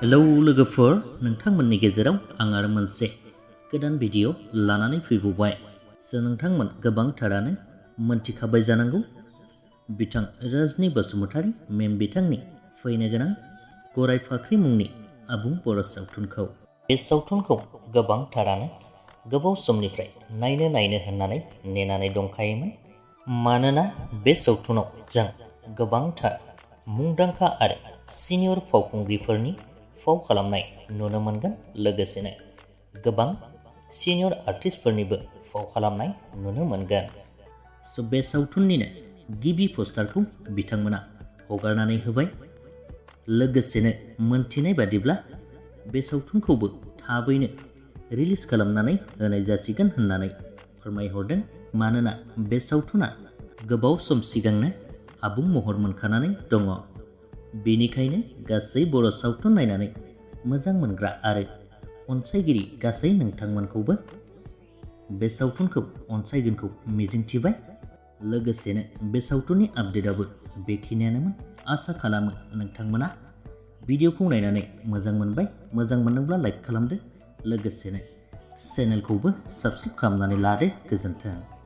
Hello लोगोफोर, नोंथांमोननि गेजेराव आं आरो मोनसे गोदान भिडिअ लानानै फैबावबाय। नोंथांमोन गोबांथारानो मोनथिखाबाय जानांगौ बिथां राजनि बसुमतारी मेम बिथांनि फैनो गोनां गराय फाख्रि मुंनि आबुं बर' सावथुनखौ। बे सावथुनखौ गोबांथारानो गोबाव समनिफ्राय नायनो होननानै नेनानै दंखायोमोन। मानोना बे सावथुनाव जों गोबांथार मुंदांखा आरो सिनियर फावखुंग्रिफोरनि फाव खालामनाय नुनो मोनगोन, लोगोसेनो गोबां सिनियर आर्टिस्टफोरनिबो फाव खालामनाय नुनो मोनगोन। बे सावथुननिनो गिबि पस्टारखौ बिथांमोना हगारनानै होबाय। लोगोसेनो मोनथिनाय बादिब्ला बे सावथुनखौबो थाबैनो रिलिज खालामनानै होनाय जासिगोन होननानै फोरमायहरदों। मानोना बे सावथुना गोबाव सम सिगांनो आबुं महर मोनखानानै दङ। बेनिखायनो गासै बर' सावथुन नायनानै मोजां मोनग्रा आरो अनसायगिरि गासै नोंथांमोनखौबो बे सावथुनखौ अनसायगोनखौ मिजिंथिबाय। लोगोसेनो बे सावथुननि आपडेटआबो बेखिनियानोमोन। आसा खालामो नोंथांमोना भिडिअखौ नायनानै मोजां मोनबाय। मोजां मोनदोंब्ला लाइक खालामदो, लोगोसेनो चेनेलखौबो साबस्क्राइब खालामनानै लादो। गोजोन्थों।